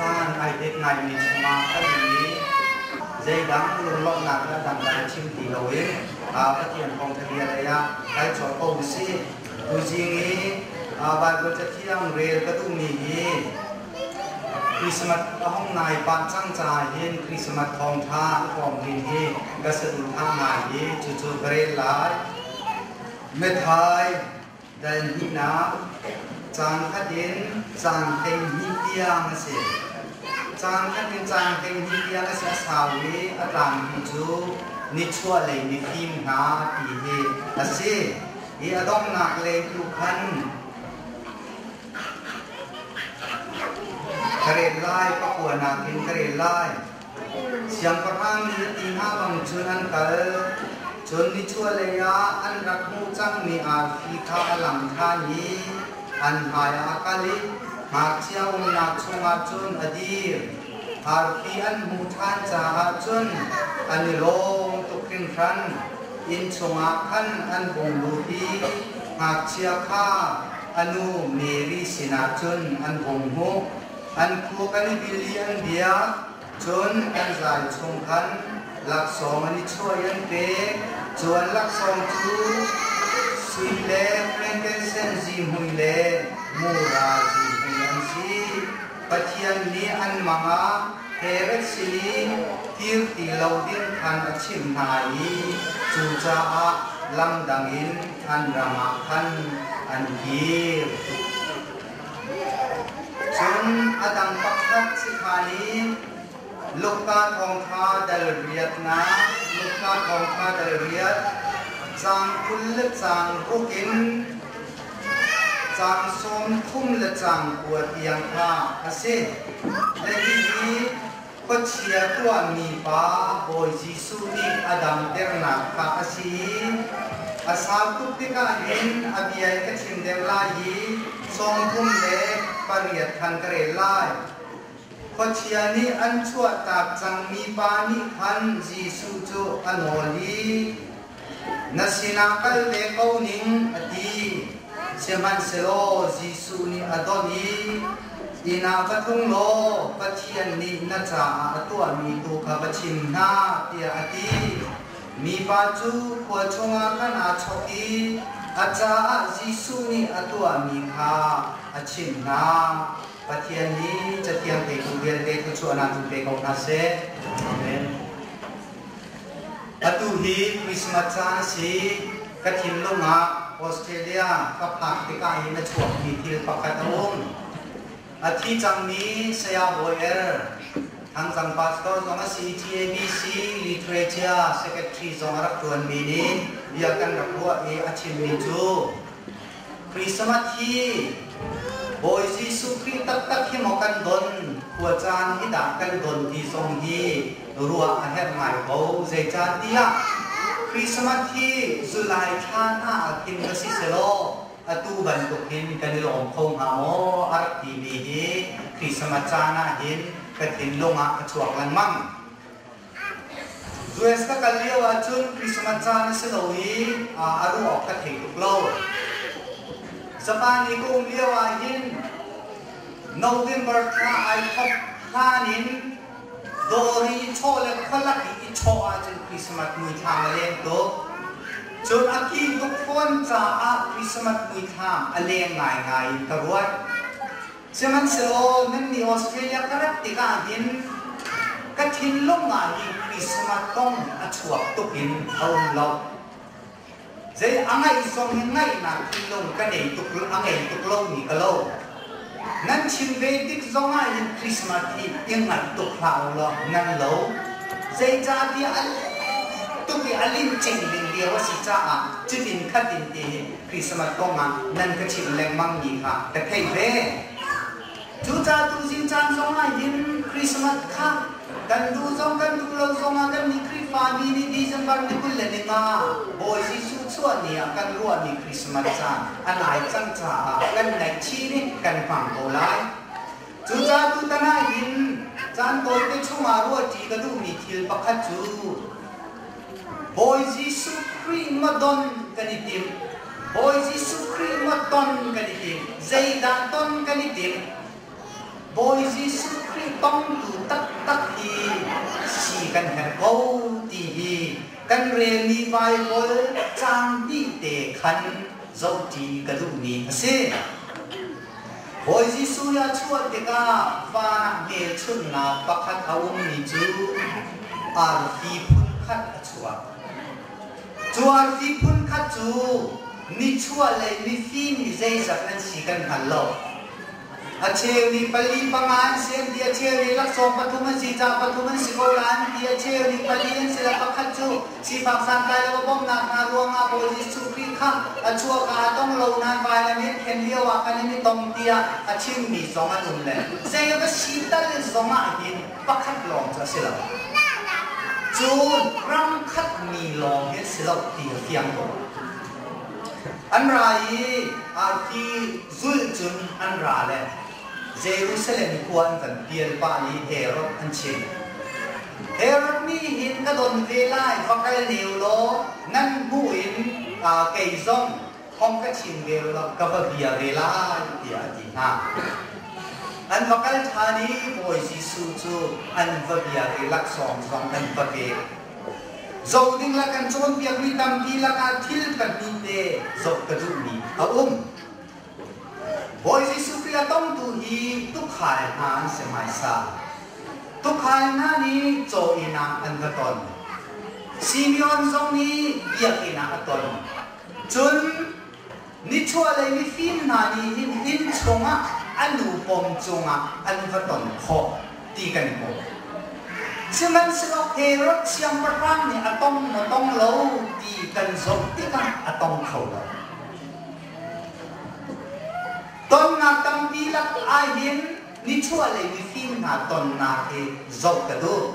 Caan ai det ngaimi chungah kan um i zeidang lunglawmhnak le dangdang chim ti loin Pathian thawngtha bia lei ah kal colh ko usih. Tuzing i Baibal Cathiang rel ka duhmi hi Christmas a hung nai pah cang caah hin Christmas thawngtha a hrawm ding hi ka saduhthah ngai i cucu ka rel lai. Matthai dal hnihnak caan khat in caan 12 tiang a si. Caan khat in caan 12 tiang a si. A sau i a tlangpi cu nichuahlei mifim hna ti hi a si. Hi a donghnak lei tu khan ka rel lai, pakua nakin ka rel lai. Siangpahrang nih a ti hna bang cun an kal. Cun nichuahlei ah an rak hmuh cangmi arfi kha a lang ṭhan i an hmaiah a kal i ngakchia umnak chungah cun a dir. Arfi an hmuh ṭhan caah cun an i lawm tuk hringhran. Inn chungah khan an vung lut i ngakchia kha a nu Mary sinah cun an vung hmuh. An khuk an i bil i an biak, cun an zai chung khan laksawng an i chuah i an pek. Cu an laksawng cu sui le frankincense zihmui le mura zihmui an si. Pathian nih an mang ah Herod sin i kir ti lo ding khan a chimh hna i cucaah lam dang in an ram ah khan an kir. Cun a dang pakhat si ṭhan i Luka thawngṭha dal riatnak, Luka thawngṭha dal riat, caang 20 le caang ruk in caang 30 le caang 9 tiang kha a si. Le hihi khuachia tuahmi pa Bawi Jesuh nih a damternak kha a si i a sau tuk tikah hin a bia in ka chim deuh lai i 38 khan ka rel lai. Khuachia nih an chuahtak cangmi pa nih khan Jesuh cu a nawl i, Na sinah kal ve ko ning, a ti. Sihmanhsehlaw Jesuh nih a don i, Inn ah va tlung law Pathian nih na caah a tuahmi tu kha va chim hna, tiah a ti. Mipa cu khua chungah khan aa chawk i a caah Jesuh nih a tuahmi kha a chimh hna. Pathian nih Cathiang theitu vialte thluachuahnak in pe ko hna seh. Amen. Atu hi Christmas caan a si. Ka thinlung ah Australia ka phak tikah hin a chuakmi thil pakhat a um. A thi cangmi Saya Bawi Er, Thangzang pastor zong a si, TABC Literature Secretary zong a rak ṭuanmi nih bia kan rak ruah i a chimmi cu Christmas hi Bawi Jesuh Khrih taktak hi maw kan don, khuacaan hi dah kan don ti zong hi ruah a herh ngai ko. Zeicahtiah Christmas hi July thla hna ah khin va si selaw atu bantuk hin kan i lawm kho hnga maw a rak timi hi Christmas caan ah hin ka thinlung ah a chuak lengmang. US ka kal lio ahcun Christmas caan a si lo i a ruah awk ka thei tuk lo. Japan i ka um lio ahhin November thla ai thawk hlan in dawr i chawh le khualak i i chawh ahcun Christmas muithlam a leng tuk. Cun a ki tuk fawn caah Christmas muithlam a leng ngaingai in ka ruat. Sihmanhsehlaw nannih Australia ka rat tikah hin ka thinlung ah hin Christmas kong a chuak tuk in a um lo. Zei a ngaih zong hi ngaihnak thinlung ka nei tuk a ngei tuk lomi ka lo. Nan chim ve tik zongah hin Christmas hi i ngat tuk hlah u law nan lo. Zeicahtiah a tuk i a lincing ding lio a si caah cutin khatin ti hi Christmas kong ah nan ka chimh lengmangmi kha ka theih ve. Cucaah tuzing caan zong ah hin Christmas kha kan duh zong kan duh lo zong ah kan nih Khrihfami nih December ni 25 Bawi Jesuh chuah ni ah kan ruahmi Christmas caan a nai cang caah kan ngaihchih i kan hmang ko lai. Cucaah tutan ah hin caan tawite chungah ruahṭi ka duhmi thil pakhat cu Bawi Jesuh Khrih madon kan i timh. Bawi Jesuh Khrih madon kan i timh. Zeidah ton kan i timh? Bawi Jesuh Khrih tongtu taktak hi si kan herh ko ti hi kan relmi Baibal caang hnih te khan zohṭi ka duhmi a si. Bawi Jesuh a chuah tikah van ah hmelchunhnak pakhat a ummi cu arfi phunkhat a chuak. Cu arfi phunkhat cu nichuahlei mifim i zeizat an si kan hngal lo. A cheu nih pali panga an si an ti, a cheu nih laksawng pathum an si caah pathum an si ko la an ti, a cheu nih pali an si le pakhat cu sifak santlai lo a bawmhnak hna ruangah Bawi Jesuh Khrih kha a chuahka a tong lo nain vailam in khen lio ah khan an i tong tiah a chimmi zong an um le zei va si tal zong ah hin pakhat lawng cu a si lo. Cun ram khat mi lawng hi an si lo ti a fiang ko. An ra i arfi zul cun an ra le Jerusalem khua an van pial pah i Herod an chim. Herod nih hin ka don ve lai, va kal ne u law nan hmuh in kei zong hong ka chim ve u law ka va bia ve lai tiah a ti hna. An va kal ṭhan i Bawi Jesuh cu an va biak i laksawng zong an va pek. Zoh ding le kan cawnpiakmi tampi lakah thil pahnih te zoh ka duhmi a um. Bawi Jesuh Khrih a tongtu hi tukhal hna an si hmaisa. Tukhal hna nih caw inn ah an va ton. Simeon zong nih biakinn ah a ton. Cun nichuahlei mifim hna nih hin inn chungah a nu pom cungah an va ton khawh ti kan hmuh. Sihmanhsehlaw Herod siangpahrang nih a tong maw tong lo ti kan zoh tikah a tong kho lo. Tonnak tampi lak ahhin nichuahlei mifim hna tonnak hi zoh ka duh.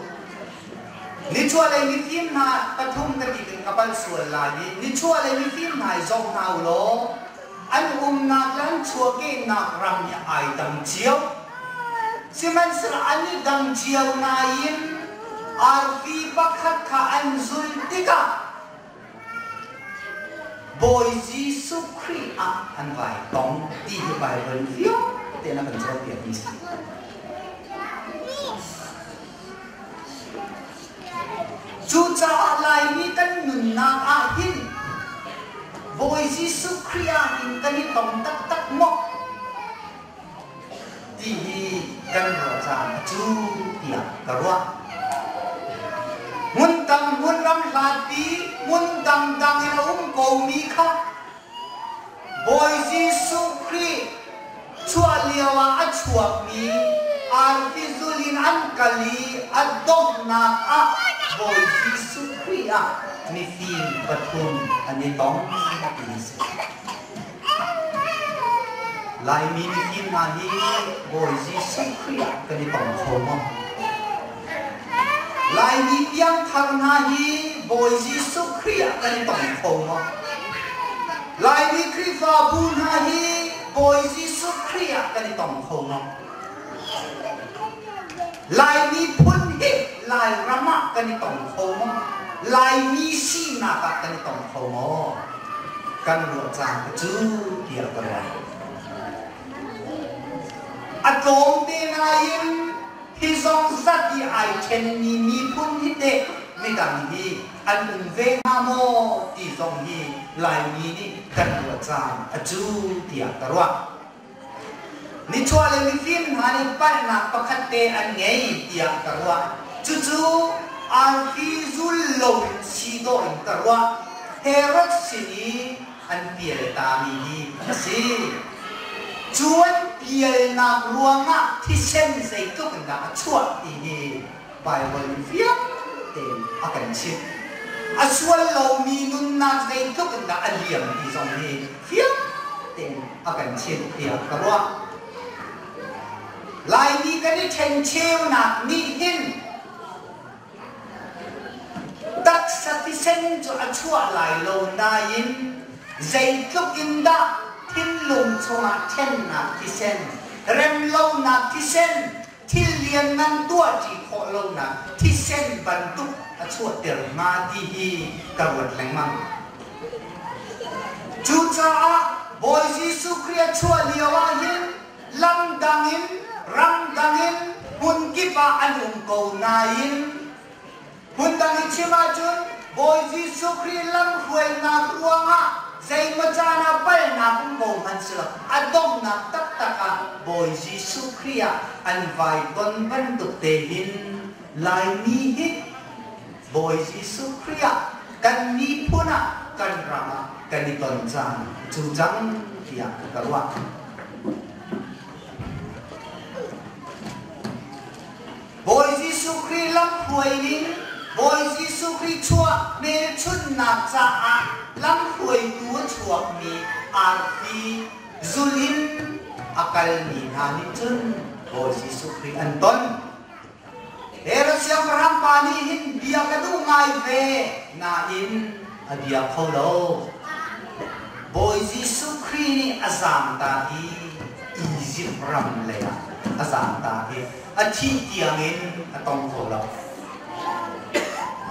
Nichuahlei mifim hna pathum ka ti in ka pal sual lai i nichuahlei mifim hna hi zoh hna u law an umnak le an chuahkehnak ram hi ai dang cio. Sihmanhsehlaw an i dang cio nain arfi pakhat kha an zulh tikah Bawi Jesuh Khrih ah an vai tong ti hi Baibal vialte na kan cawnpiakmi si. Cucaah Laimi kan nunnak ah hin Bawi Jesuh Khrih ah hin kan i tong taktak maw? Ti hi kan ruah caan a cu tiah ka ruah. Hmun dang hmun ram hlatpi hmun dangdang in a um komi kha Bawi Jesuh Khrih chuah lio ah a chuakmi arfi zul in an kal i a donghnak ah Bawi Jesuh Khrih ah mifim pathum an i tong ti a si. Laimi mifim hna hi Bawi Jesuh Khrih ah kan i tong kho maw? Laimi piangthar hna hi Bawi Jesuh Khrih ah kan i tong kho maw? Laimi Khrihfabu hna hi Bawi Jesuh Khrih ah kan i tong kho maw? Laimi phun hi Lairam ah kan i tong kho maw? Laimi sinak ah kan i tong kho maw? Kan ruah caan ka cu tiah ka ruah. A tlawmte nain hi zong zat i ai ṭhenmi miphun hi teh midang hi an um ve hnga maw ti zong hi Laimi nih kan ruah caan a cu tiah ka ruah. Nichuahlei mifim hna nih palhnak pakhat te an ngei tiah ka ruah. Cucu arfi zul loin si dawh in ka ruah. Herod sin i an pial tami hi a si. Cu an pialnak ruangah thisen zeitluk in dah a chuah ti hi Baibal nih fiang tein a kan chimh. A sual lomi nunnak zeitluk in dah a liam ti zong hi fiang tein a kan chimh tiah ka ruah. Laimi kan i ṭhencheunak nih hin taksa thisen cu a chuah lai lo nain zeitluk in dah thinlung chungah ṭhennak thisen, remlonak thisen, thil lianngan tuahṭi khawh lonak thisen bantuk a chuahter hnga ti hi ka ruat lengmang. Cucaah Bawi Jesuh Khrih a chuah lio ah hin Lam dang in, ram dang in, hmun kip ah an um ko nain Phundang in chim ahcun Bawi Jesuh Khrih lamhruainak ruangah zeimaw caan ah palnak um ko hmanh selaw a donghnak taktak ah Bawi Jesuh Khrih ah an vai ton bantuk te hin Laimi hi Bawi Jesuh Khrih ah kan miphun ah kan ram ah kan i ton caan cu cang tiah ka ruah. Bawi Jesuh Khrih lamhruai in Bawi Jesuh Khrih chuah hmelchunhnak caah lamhruaitu a chuakmi arfi zul in a kalmi hna nih cun Bawi Jesuh Khrih an ton. Herod siangpahrang pa nih hin bia ka duh ngai ve nain a bia kho lo. Bawi Jesuh Khrih nih a zaamtak i Izipt ram leiah a zaamtak i a thih tiangin a tong kho lo.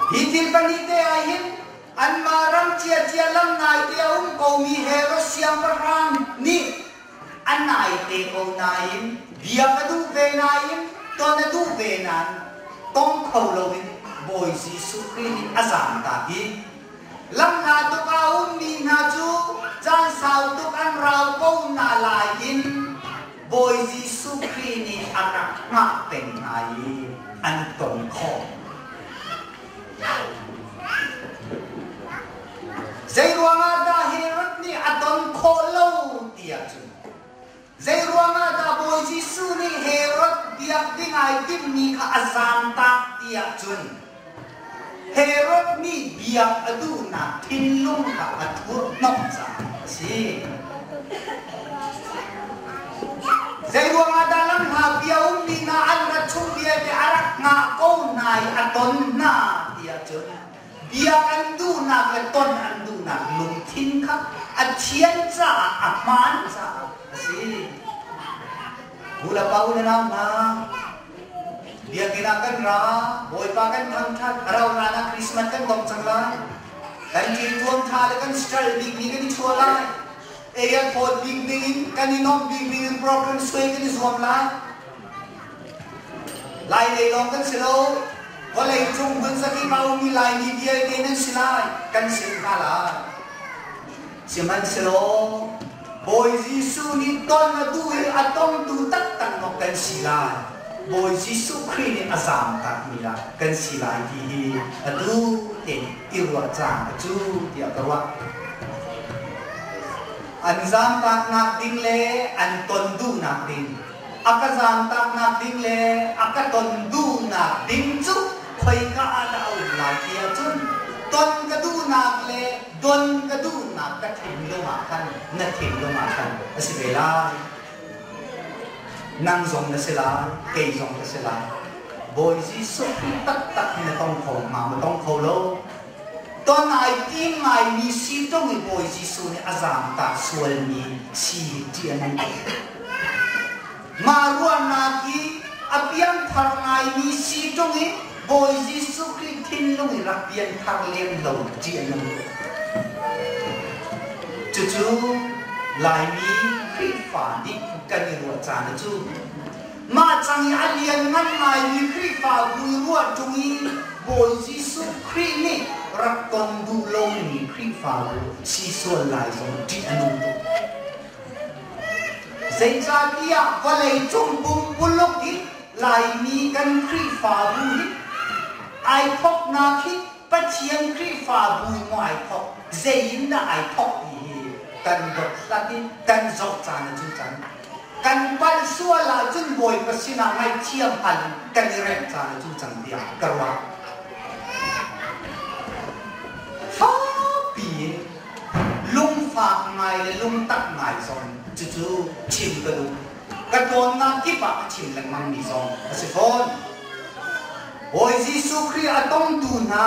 Hi thil pahnihte ah hin anmah ram ciacia lam naite a um komi Herod siangpahrang nih a naite ko nain bia ka duh ve nain ton a duh ve nain tong kho loin Bawi Jesuh Khrih nih a zaamtak i lamhla tuk a ummi hna cu caan sau tuk an rau ko na lai in Bawi Jesuh Khrih nih a rak hngah peng hna i an ton khawh. Zeiruangah dah Herod nih a ton khawh lo ti ahcun zeiruangah dah Bawi Jesuh nih Herod biak ding ai timhmi kha a zaamtak ti ahcun Herod nih biak a duhnak thinlung kha a thurhhnawmh caah a si. Zeiruangah dah lamhla bia ummi hna an rat chung vialte a rak hngah ko hna i a ton hna ti ahcun biak an duhnak le ton an duhnak lungthin kha a thian caah a hmaan caah a si. U le pa u le nau hna, Biakinn ah kan ra, Bawipa kan thangṭhat, a rauhhlan ah Christmas kan dong cang lai. Kan thilthuam ṭha le kan style bikmi kan i chuah lai. Ei a thawt bik ning in kan i nuamh bik ning in program suai kan i zuam lai. Lai lei lawng kan si lo. Vawlei cung hmun zakip ah ummi Laimi vialte nan si lai, kan sin hna lai. Sihmanhsehlaw Bawi Jesuh nih ton a duh i a tongtu taktak maw kan si lai? Bawi Jesuh Khrih nih a zaamtakmi dah kan si lai ti hi atu tein i ruah caan a cu tiah ka ruah. An zaamtaknak ding le an ton duhnak ding, a ka zaamtaknak ding le a ka ton duhnak ding cu khoika ah dah a um lai ti ahcun ton ka duhnak le don ka duhnak ka thinlung ah khan na thinlung ah khan a si ve lai. Nang zong na si lai, kei zong ka si lai. Bawi Jesuh Khrih taktak hi na tong kho hnga maw tong kho lo? Ton ai tim ngaimi si ṭung i Bawi Jesuh nih a zaamtak sualmi si hi ṭih a nung tuk. Mah ruahnak hi a piangthar ngaimi si ṭung i Bawi Jesuh Khrih thinlung i rak pianthar lem lo ṭih a nung tuk. Cucu Laimi Khrihfa nih kan i ruah caan cu mah cang i a lianngan ngaimi Khrihfabu i ruah ṭung i Bawi Jesuh Khrih nih rak ton duh lomi Khrihfabu si sual lai zong ṭih a nung tuk. Zeicahtiah vawleicung pumpuluk i Laimi kan Khrihfabu hi ai thawknak hi Pathian Khrihfabu in maw ai thawk, zei in dah ai thawk ti hi kan dothlat i kan zoh caan a cu cang. Kan palh sual ahcun Bawipa sinah ngaihthiam hal in kan i remh caan a cu cang tiah ka ruah. Fakpi in lungfak ngai le lungtak ngai zong cucu chim ka duh. Ka tlawnnak kip ah ka chim lengmangmi zong a si fawn. Bawi Jesuh Khrih a tongtu hna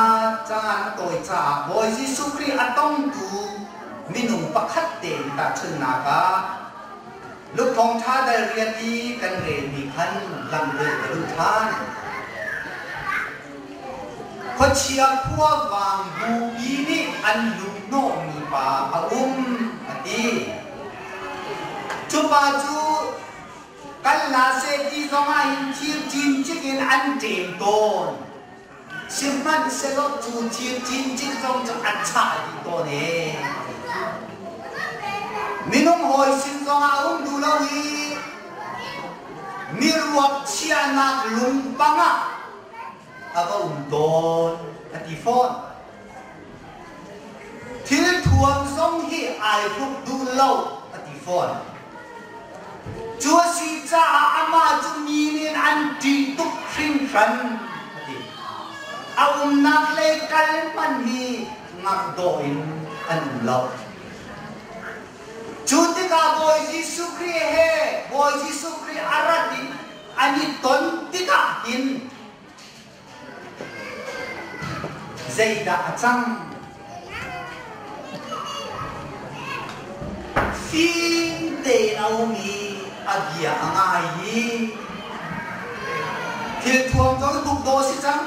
caan a tawi caah Bawi Jesuh Khrih a tongtu minung pakhat tein tahchunhnak ah Luke Thawngṭha dal riat i kan relmi khan lam deuh ka duh ṭhan. Khuachia khuavang bupi nih an luhhnawhmi pa a um, a ti. Cu pa cu Kal hna seh ti zongah hin thir cincik in an ṭem tawn. Sihmanhsehlaw cu thir cincik zong cu a chah dih tawn ee. Minung hawi sin zongah a um duh lo i miruak chiahnak lungpang ah a va um tawn a ti fawn. Thilthuam zong hi ai hruk duh lo a ti fawn. Cu a si caah amah cu mi nih an ṭih tuk hringhran a ti. A umnak lei kal hmanh hi ngamh dawh in an um lo. Cu tikah Bawi Jesuh Khrih he Bawi Jesuh Khrih a rat in an i ton tikah hin Zeidah a cang? Fim tein a um i a bia a ngai i thilthuam zong tuk dawh a si cang.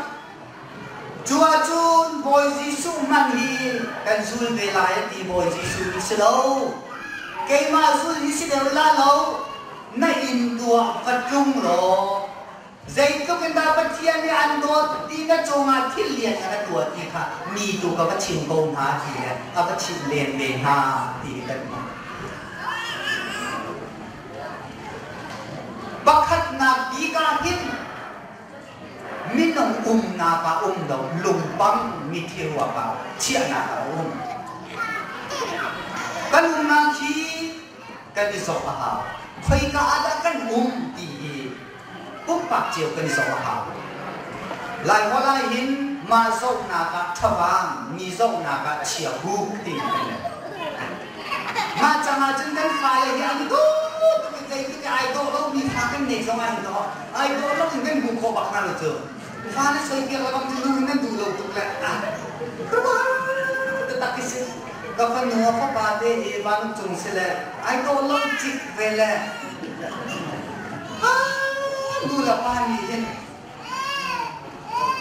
Cu ahcun Bawi Jesuh hmanh hi kan zul ve lai a ti Bawi Jesuh nih si lo. Keimah zul hi si deuh la lo, na inn tu ah va tlung law Zeitluk in dah Pathian nih an dawt ti na cungah thil lian a ka tuah ti kha mi tu ka va chim ko hna ti le a va chimh len ve hna ti kan hmuh. Pakhatnak bik ah hin minung umnak ah um lo lungpang mithi ruak ah chiahnak ah a um. Kan umnak hi kan i zoh a hau. Khoika ah dah kan um ti hi pumpak cio kan i zoh a hau. Laiholh ah hin mah zohnak ah ṭhavang, mi zohnak ah chiahu ti kan le. Mah cang ahcun kan fale hi an i dawh tuk in zeitik i ai dawh lomi fa kan nei zong ah hin ai dawh lo in kan hmuh khawh bak hna lo cu. Fale soipiak le bang cu nu in nan duh lo tuk le ah taktak hi si. Ka fanu a fapa te hi vancung si le ai dawh lo cik ve le nu le pa nih hin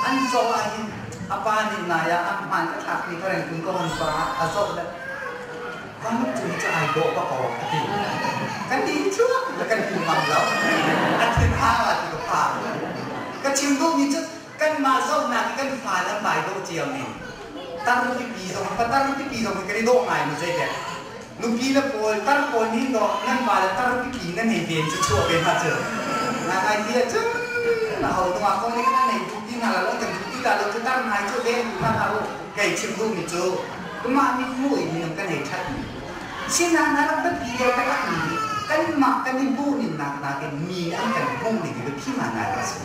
an zoh ah hin a pa nih nai ah a hmaan ka thlak mi ka rengkun ka hon pa a zoh le vancung cu ai dawh bak ko a ti. Kan ni chuak le kan hmu ngam lo. A thin hang ah ti ka phang. Ka chim duhmi cu kanmah zohnak i kan fale an vai dawh cio mi tar pipi zong patar pipi zong kan i dawh ngai mu zeidek nupi le pawl tar pawl nih dawh nan vale tar pipi nan hei ven cu chuah ve hna cu ngai ti ahcun a ho nungak ko nih kan nei duh ti hna lo kan duh ti la lo cu tar ngai cu ven duh hna hlah u kei chim duhmi cu mah mit hmuh in minung kan hei that mi Sinain a rak biapi lio taktak mi nih kanmah kan i hmuhning nak nakin mi an kan hmuhning hi biapi ngaingai a si.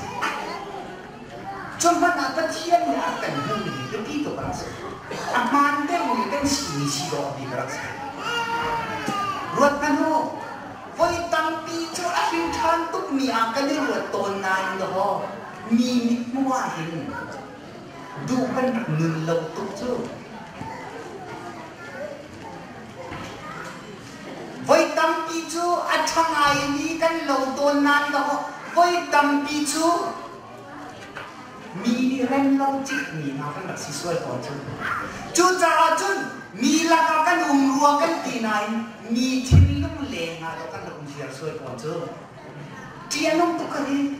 Cu hmanh ah Pathian nih a kan hmuhning hi biapi tuk a rak si. A hmaan deuhmi kan simi si dawh bik a rak si. Ruat hmanh u, voi tampi cu a hring ṭhan tukmi ah kan i ruat tawn nain dawh mi mithmuh ah hin duh kan rak nun lo tuk cu. Voi tampi cu a ṭha ngaimi kan lo tawn nain dawh voi tampi cu mi nih rem lo cikmi hna kan rak si sual tawn cu. Cucaah cun mi lakah kan um rua kan ti nain mi thinlung leng ah dawh kan rak um ziar sual tawn cu. Ṭih a nung tuk ka hi.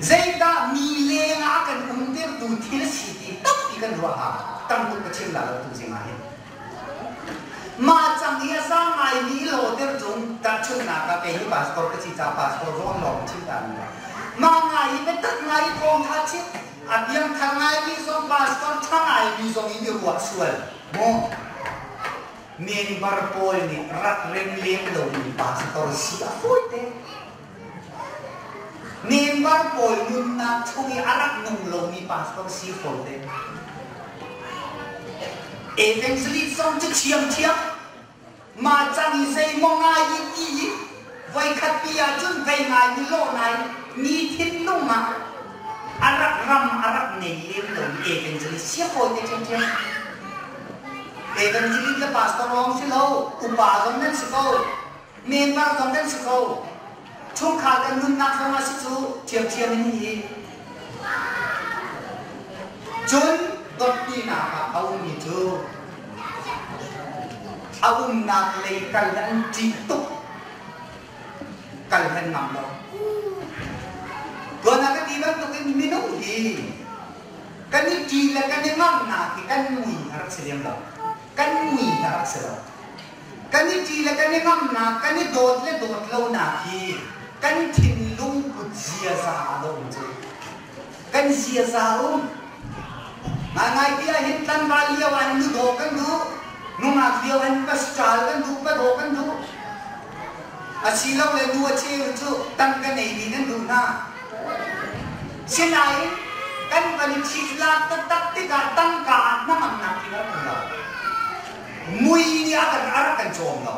Zeidah mi leng ah a kan umtertu thil si ti tampi kan ruah ah tam tuk ka chim la lo tu zing ah hin. Mah cang i a za ngaimi i lawter cung tahchunhnak ah kei hi pastor ka si ca pastor zong lawng chim ta mi mah ngai i biatak ngai i thawngtha chim a piangthar ngaimi zong pastor ṭha ngaimi zong in i ruah sual mu member pawl nih rak rem lem lomi pastor si a fawite. Member pawl nunnak chung i a rak nung lomi pastor si fawite. Evangelist zong cu ṭhiamṭhiam. Mah cang i zeimaw ngai i ti i voikhat pi ahcun vei ngai mi lawh nain mi thinlung ah a rak ram a rak nei lem lomi evangelist si fawite ṭhiamṭhiam. Evangelist le pastor lawng si lo, upa zong nan si ko, member zong kan si ko. Chungkhar kan nunnak zong ah si cu ṭhiamṭhiam in hi. Cun dawtpinak ah a ummi cu a umnak lei kal an ṭih tuk. Kal hen ngam lo. Tuan ah ka ti bantukin minung hi kan i ṭi le kan i ngamnak hi kan mui a rak si lem lo. Kan mui a rak si lo. Kan i ṭi le kan i ngamnak, kan i dawt le dawt lonak hi kan thinlung put ziaza ah dah um cu. Kan ziaza um. Ngaingai ti ahhin tlangval lio ah nu daw kan duh, nungak lio ah pascal kan duh, padaw kan duh. Asilole nu a cheu cu tangka neimi nan duh hna. Sinain kan van i ṭhitlak taktak tikah tangka ah hnangamnak thil a um lo. Mui nih a kan a rak kan cawm lo.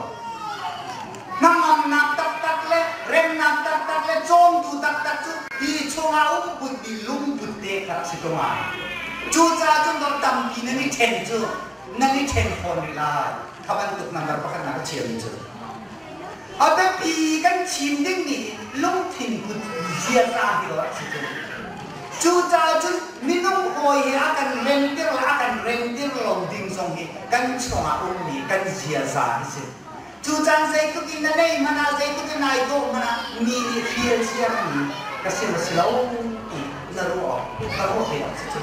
Hnangamnak taktak le remnak taktak le cawmtu taktak cu hi chungah um putmi lungput te kha rak si ṭung ai. Cucaah cun dawt tampi nan i ṭhen cu nan i ṭhen fawn rih lai. Kha bantuk number pakhat nak a chiami cu. A biapi kan chim dingmi hi lungthin put ziaza hi rak si cu. Cucaah cun minung hawi he a kan remtir le a kan remtir lo ding zong hi kan chungah ummi kan ziaza hi si. Cucan zeitluk in na nei hmanh ah zeitluk in ai dawh hmanh ah mi nih hrial ciarmi ka si maw si lo ti na ruah awk na ruah ve awk si cu.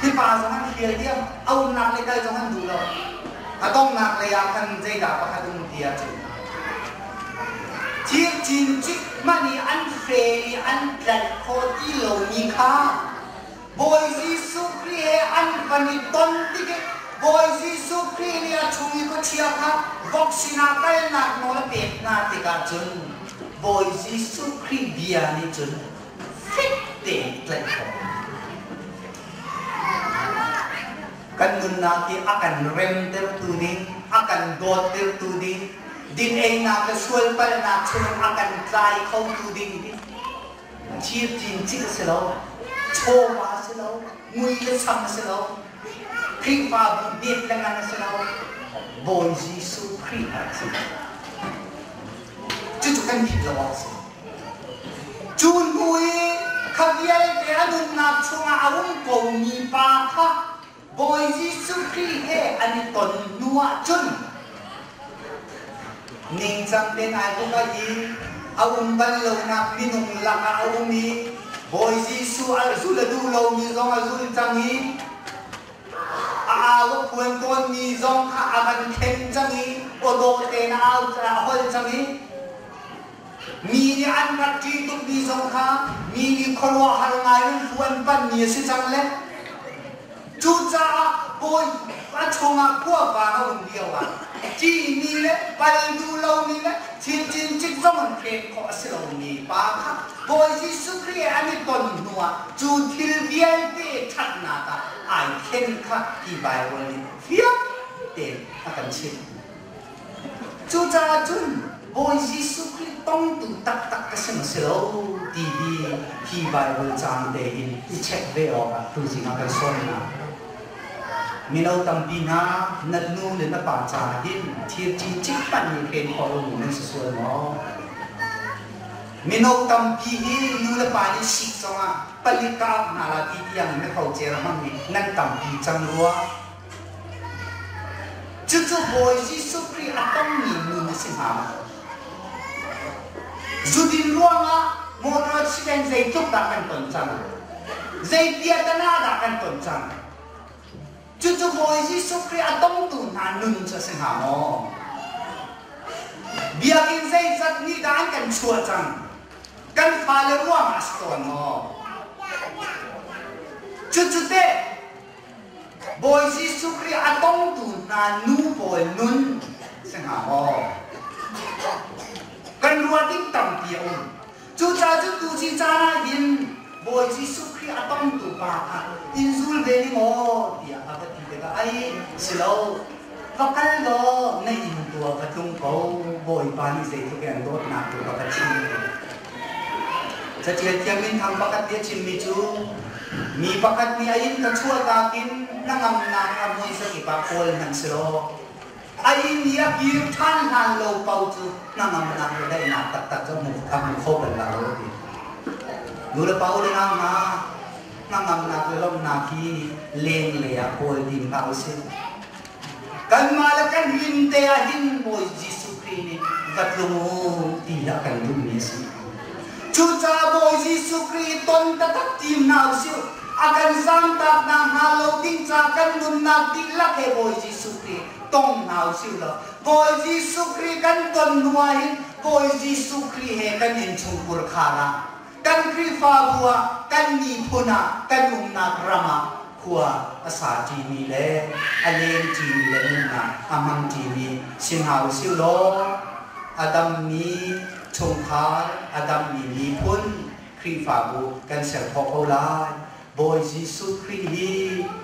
Hi pa zong an hrial diam, a umnak le kal zong an duh lo. A donghnak lei ah khan zeidah pakhat um ti ahcun thir cincik hmanh i an hre i an tlaih khawh ti lomi kha Bawi Jesuh Khrih he an van i ton tik i Bawi Jesuh Khrih nih a chung i khuachia kha vok sinah kalnak nawl a pek hna tikah cun Bawi Jesuh Khrih bia nih cun fek tein tlaih khawh. Kan nunnak hi a kan remtertu ding, a kan dawttertu ding, din einak le sualpalhnak chungin a kan tlai khotu ding hi thir cincik a si lo, chawva a si lo, mui le sam a si lo, Khrihfabu hmet le ngan a si lo, Bawi Jesuh Khrih a si. Cucu kan philh lo awk a si. Cu hnu i kha vialte a nunnak chungah a um komi pa kha Bawi Jesuh Khrih he an i ton hnu ah cun ningcang tein ai tuk ai i a um bal lonak minung lakah a um i Bawi Jesuh a zul a duh lomi zong a zul cang i a au a phuan tawnmi zong kha a van thlen cang i aw dawh tein a au a holh cang i Mi nih an rak ṭih tukmi zong kha mi nih khuaruahhar ngai in hlu an panhmi a si cang le cucaah bawi a chungah khuavang a um lioah ṭihmi le pal duh lomi le thil cincik zong in pek khawh a si lomi pa kha Bawi Jesuh Khrih he an i ton hnuah cu thil vialte ṭhatnak ah ai thlen kha hi Baibal nih fiang tein a kan chimh. Cucaah cun Bawi Jesuh Khrih tongtu taktak ka si maw si lo ti hi hi Baibal caang te hin i check ve awkah tuzing ah kan sawm hna. Mino tampi hna, na nu le na pa caah hin thir cincik hmanh nih hren khawh lomi nan si sual maw? Mino tampi hi nu le pa nih sik zongah palik ka auh hna la ti tiang in na hrocer hmangmi nan tampi cang rua. Cucu Bawi Jesuh Khrih a tongmi nun a si hnga maw? Zudin ruangah motor accident zeitluk dah kan ton cang? Zei piatana dah kan ton cang? Cucu Bawi Jesuh Khrih a tongtu hna nun cu a si hnga maw? Biakinn zeizat nih dah an kan chuah cang? Kan fale ruangah a si tawn maw? Cucu teh Bawi Jesuh Khrih a tongtu hna nu pawl nun si hnga maw? Kan ruah ding tampi a um. Cucaah cun tuci caan ah hin Bawi Jesuh Khrih a tongtu pa kha in zul ve ning aw tiah a va ti tikah ai si lo va kal law na inn tu ah va tlung ko Bawipa nih zeitluk in an dawtnak tu va ka chim. Catial thiam minthang pakhat nih a chimmi cu mi pakhat nih a inn ka chuahtak in hnangamnak a mui zakip ah kawl hmanh si law a inn i a kir ṭhan hlan lo paoh cu hnangamnak le daihnak taktak cu a hmu kho bal lo a ti. Nu le pa u le nau hna, hnangamnak le lawmhnak hi lenglei ah kawl ding hlah usih. Kanmah le kan inn te ah hin Bawi Jesuh Khrih nih va tlung u. Hi a kan duhmi a si. Cucaah Bawi Jesuh Khrih ton taktak tim hna usih. A kan zaamtak nakhnga lo ding ca kan nunnak dihlak he Bawi Jesuh Khrih tong hna usih law Bawi Jesuh Khrih kan ton hnu ah hin Bawi Jesuh Khrih he kan innchungkhur khar ah, kan Khrihfabu ah, kan miphun ah, kan umnak ram ah khua a sa ṭimi le a leng ṭimi le nunnak a hmang ṭimi si hna usih law a dammi chungkhar, a dammi miphun Khrihfabu kan ser khawh ko lai. Bawi Jesuh Khrih hi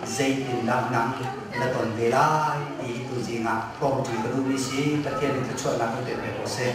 zeitindah nang na ton ve lai ti tuzing ah hlawmṭi ka duhmi si. Pathian in thluachuahnak in pe ko seh.